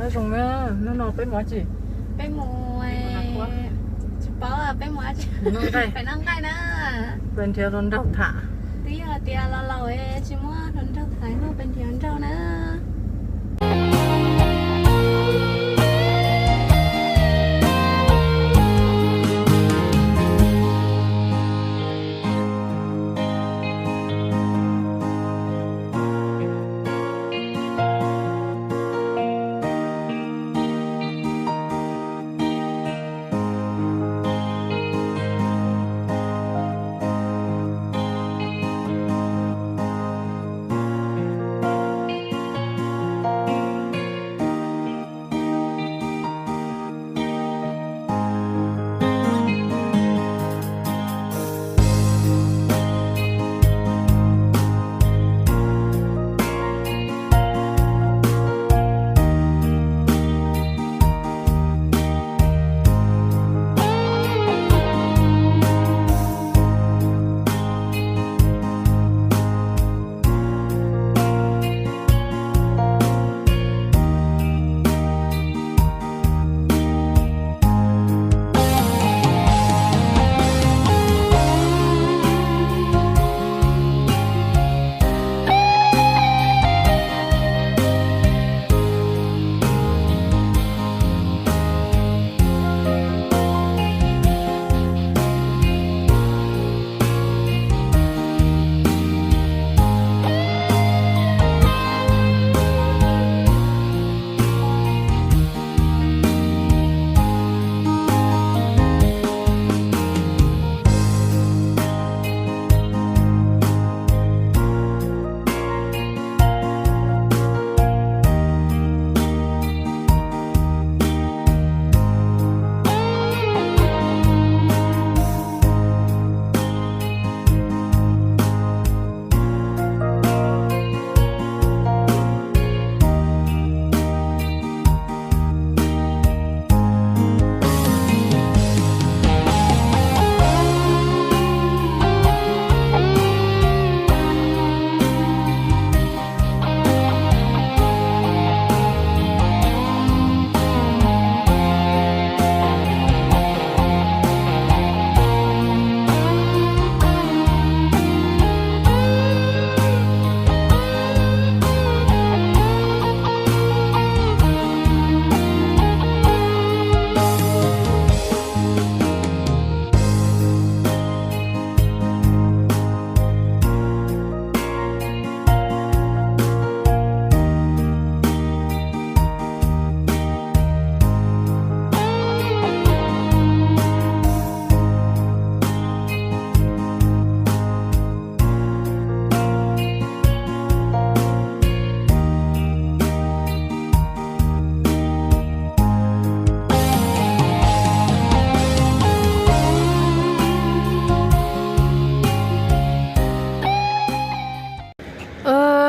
Zoo na, hnub no peb mus dab tsi? Peb mus, tsis paub peb mus dab tsi. Peb noj nqaij na. Peb nrhiav hluas nraug tham. Twb yog tias los laus tsis muaj hluas nraug tham no, peb nrhiav nraug na.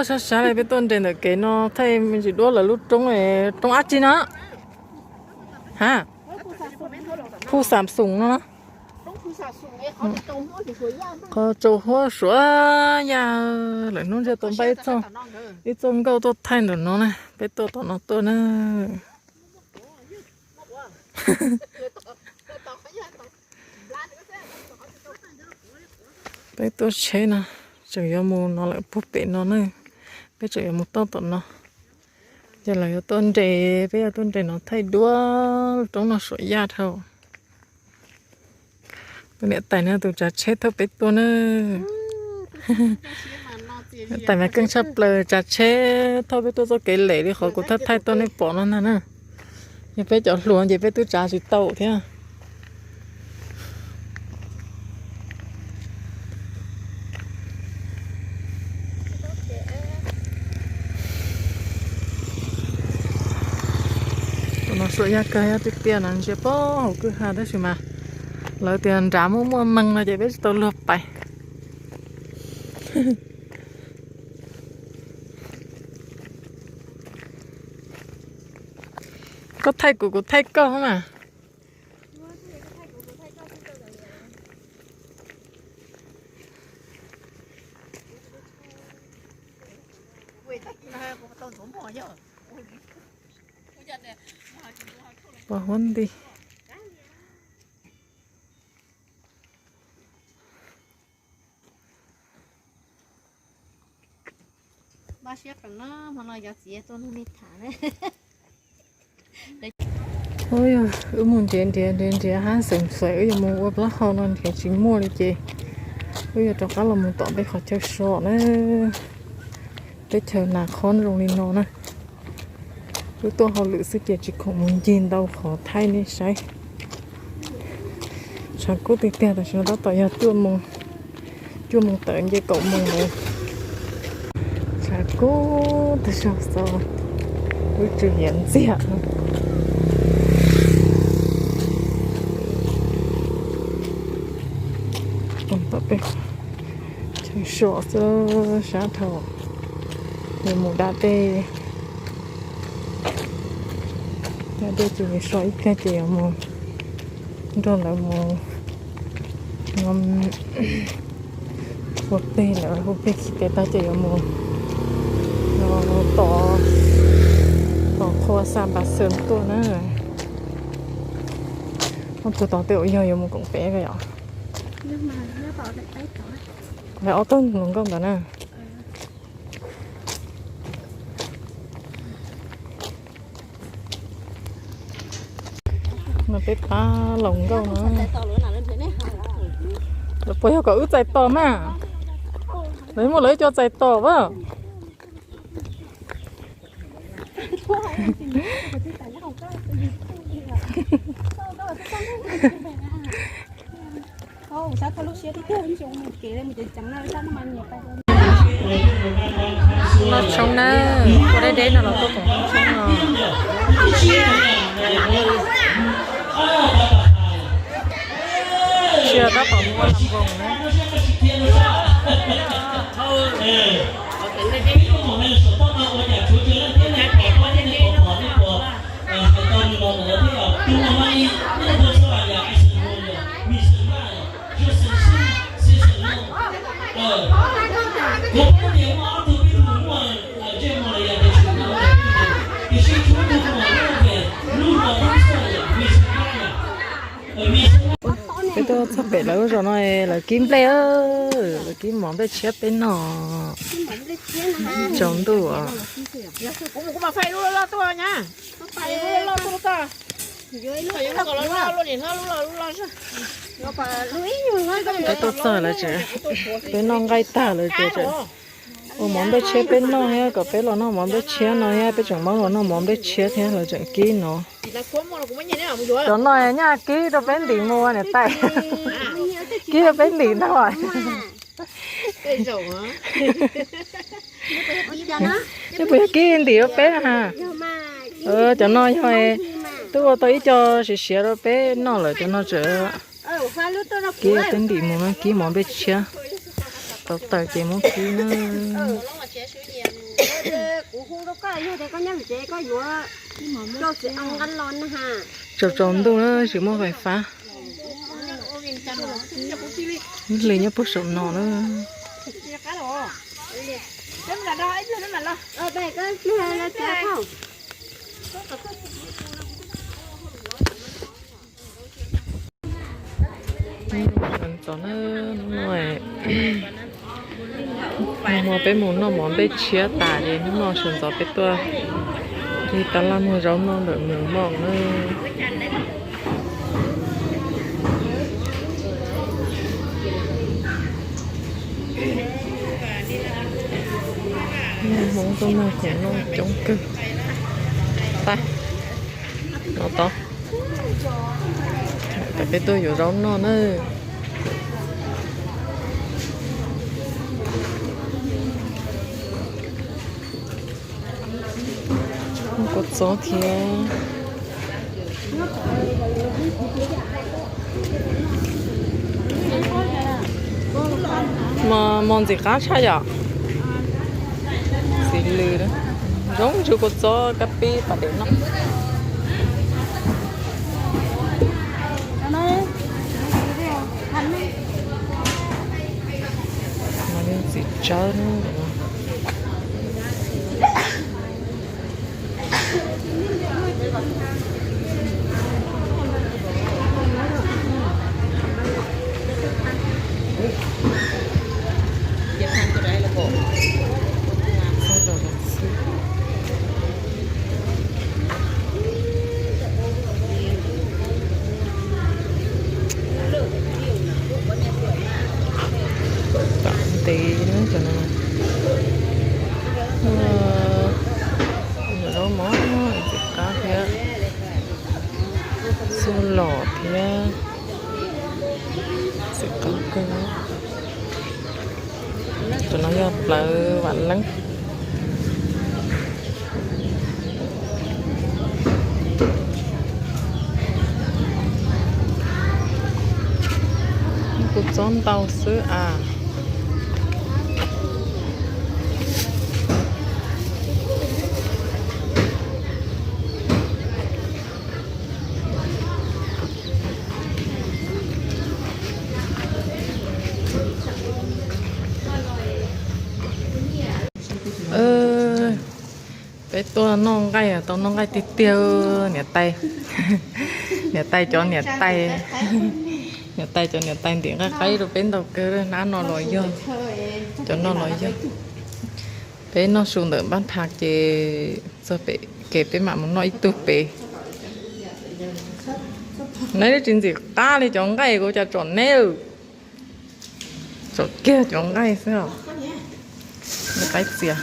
Sab sab li peb tuaj nres ntawm kev no thaij me ntsis duab lawv lub roob, roob dab tsi no? Ha, phu xam xoom no. Qhov tsaus huab suav yaj, lawv hnub ntiag tau npaj ib txoj nkauj tuaj thaij ntawm no na, peb tuaj tom no tuaj na. Peb tuaj tsheb no, tseem yuav mus no lawm puag pem no na, peb tseem yuav mus toj tom no. Ces lawv yuav tuaj nres, peb yuav tuaj nres no thaij duab roob no suav yaj dhau. Tus niam tais no tus tsav tsheb thauj peb tuaj na. Niam tais mas keej tshaj plaws, tsav tsheb thauj peb tuaj txoj kev lem li qhov kuv thaij thaij tuaj nej pom no ntag na. Yog peb cov hluas ces peb twb tsav tsis tau thiab. Tus no suav yaj kawg, yaj tiag tiag no ntsia puag hauv kwj ha tab sis mas lawv tias nrad muaj muaj mees no ces peb tsis tau luag pais. Koj thaij kuv, kuv thaij koj mas. Pos huab nti. Ub, wb mus nrhiav nrhiav nrhiav nrhiav hab xeem xais, wb yuav mus ua plaub hau no nrhiav tsis muaj li ces wb yuav rov qab los mus tom peb qhov chaw so na. Teb chaws nas khob zoo li no na. Wb tuaj hauj lwm xwb ces tsis khoom mus ncig ntau qhov thaij nej saib. Tshav kub tiag tiag, tam sim no tab tom yog cuaj moos, cuaj moos tawm nce kaum moos lawm. Tshav kub tag zog xwb, wb tsw hiav ntxiag. Tom peb chaw so xwb, sab dhau, yuav mus da dej, da dej ces yuav so ib pliag ces yuav mus nrog lawv mus ua teb, lawv hu peb khi peb tag ces yuav mus tom, tom qhua Xas Npas Xwm tuaj na. Ob tug tod tej zaum yog yuav mus koom peb yom. Lawv ob tug hluas nkauj ntawd na. No peb pab laus nkauj no. Lawv puas yog kom wb txais tos mas? Lawv muaj lawv cov txais tos as. Los tshoob na, ua deb deb no los tuaj koom tshoob no. Tsis tab tom mus ua las voos na. Peb tuaj txog pem lawv zos no, lawv kib nplej, lawv kib mov nplej tshiab peb noj. Tsaus ntuj. Peb tuaj txog lawv tseem, peb noj nqaij tag lawv ces tseem ua mov nplej tshiab peb noj thiab, kom peb los noj mov nplej tshiab no thiab, peb tseem muab los noj mov nplej tshiab thiab, lawv tseem kib no. Cov no nyaj kib rau peb ntim mus niam tais. Kib rau peb ntim ntag. Neb puas yog kib ntim rau peb na? Cov no yog twb ua tau ib co siav siav rau peb noj lawm, cov no tseem kib peb ntim mus na, kib mov nplej tshiab. Tau tawm ces muab kib na. Tsaus tsaus ntuj na, tsis muaj fais fab. Ib hlis nyob puag saum no na. Hnub no peb mus noj mov nplej tshiab tas ces hnub no sawv ntxov peb tuaj li tas laj muag zaub noj ntawm Mws Mooj na. Hmoob tuaj noj khoom noj coob kawg. Tag, no tod, peb tuaj yuav zaub noj na. Kua txob thiab. Mos ntxim qab tshaj yom. Ntxim lws, zoo ntsws kua txob kab pib pas dev noj. Ntxim tsawb na. Xim qab kawg. Cov no yog plawv vam leeb. Kuv txob ntau xwb as. Peb tuaj noj nqaij, tau noj nqaij tiag tiag niam tais. Niam tais cov niam tais, niam tais cov niam tais ntim nqaij qaib rau peb ntau kawg, hnab no los yog, cov no los yog. Peb noj su ntawm npab thav ces txog pem kev peb mam mus noj ib tug pem. Neb twb tsis ntxim qab li cov nqaij kuv cas tsom neb. Tsom kiag cov nqaij xwb os. Qaib txias.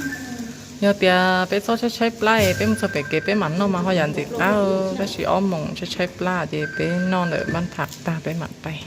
Yog tias peb txhob tshaib tshaib plab, peb mus txog pem kev peb mam noj mas ho yam ntxim qab, tab sis ob moos tshaib tshaib plab ces peb noj ntawm npab thav tag peb mam pais.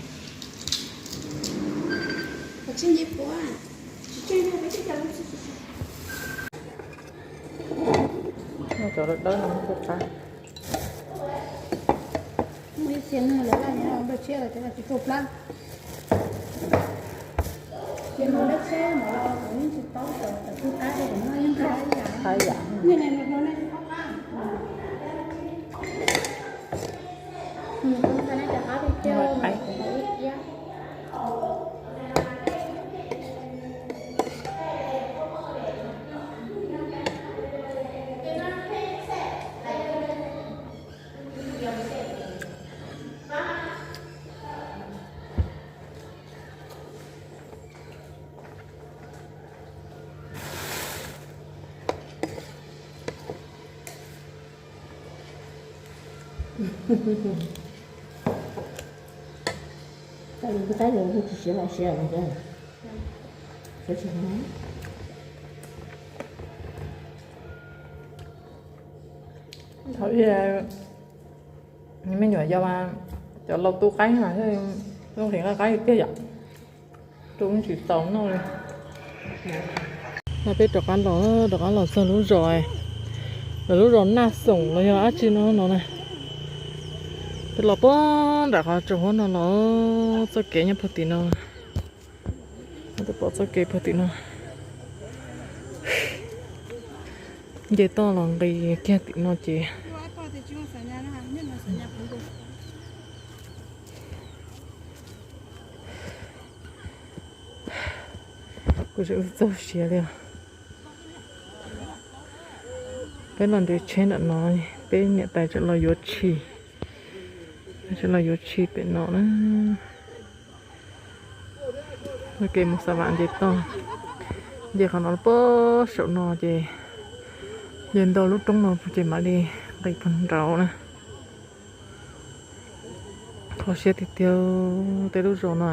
Thaum ub me nyuam yau mas cov laus tu qaib mas nqhis nqaij qaib tiag yom. Tus tsis txaus noj li. No peb rov qab los, rov qab los txog lub zos, lawv lub zos Naj Xoom los yog dab tsi no no na. Peb los puag nram qhov tsaus huab no los txoj kev nyob puag tim no. Twb pom txoj kev puag tim no. Nce toj los nqis kiag tim no ces kuv tseem txaus siav li os. Peb los nres tsheb ntawm no, peb niam tais tseem los yuav tshis, tseem los yuav tshis pem no na. Ua ke mus Xav Vam nce toj, nce qhov no puag saum no ces nce ntau lub roob no ces mam li nqis puag nraud na. Kho siab tiag tiag tej lub zos no.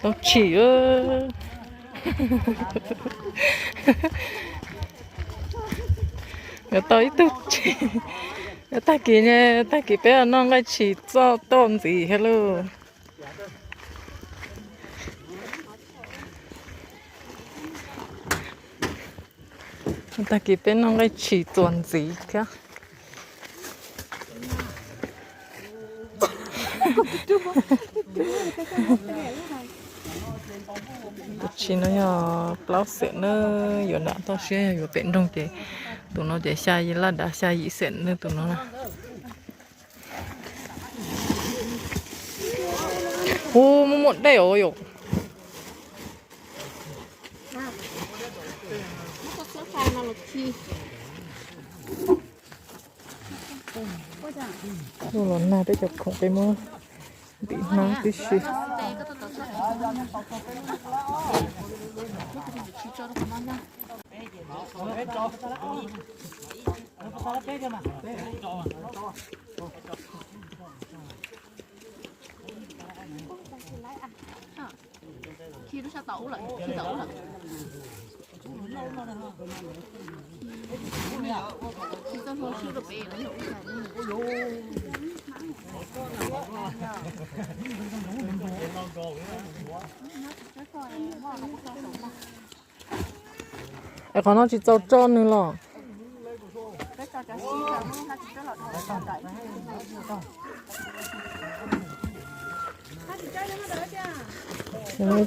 Tau tshis. Yuav tau ib tug tshis. Tag kis, tag kis peb noj nqaij tshis txoj toj ntxiv thiab lauj. Tag kis peb noj nqaij tshis txuas ntxiv thiab. Tus tshis no yog plaub xees na, yuav nram toj siab, yog yuav pem nroog ces tus no ces xya, laj dav xya yim xees na tus no na. Ub, muaj muaj dej os yom. Los nag peb cov khoom peb muab ntim hnab tib si. Es qhov no tsis txaus tso nws los?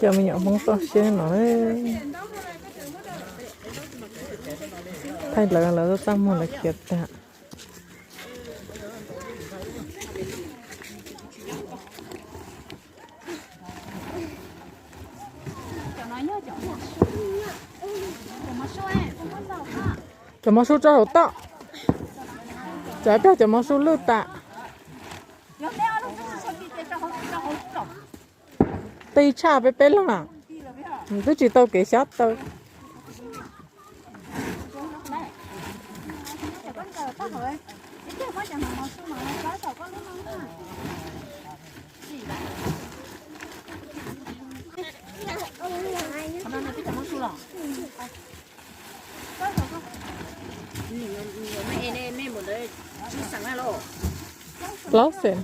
Cov me nyuam Hmoob toj siab no. Thaij lawv, lawv txaj muag lawv khiav tag. Cov mov su tso hauv toj. Cov pliag cov mov su lwj tas. Tej tshaj peb peb leeg, twb tsis tau kev xyab taw. Plaub xees.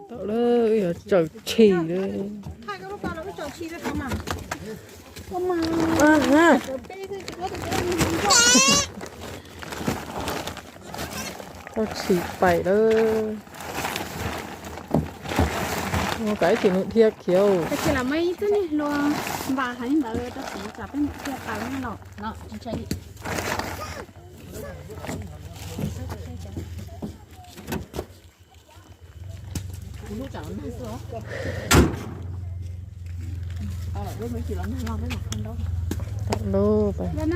Tau lawm, wb yuav tsaws tshis lawm. Tau tshis pais lawm. Mus kav ib chim nws dhia khiav. Tab sis los muaj ib tug niag hlua npas heev ntawd rau kuv tsam peb mus dhia taws no los.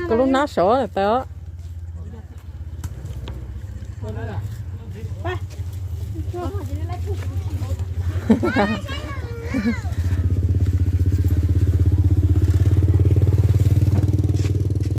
Koj lub hnab sov tas.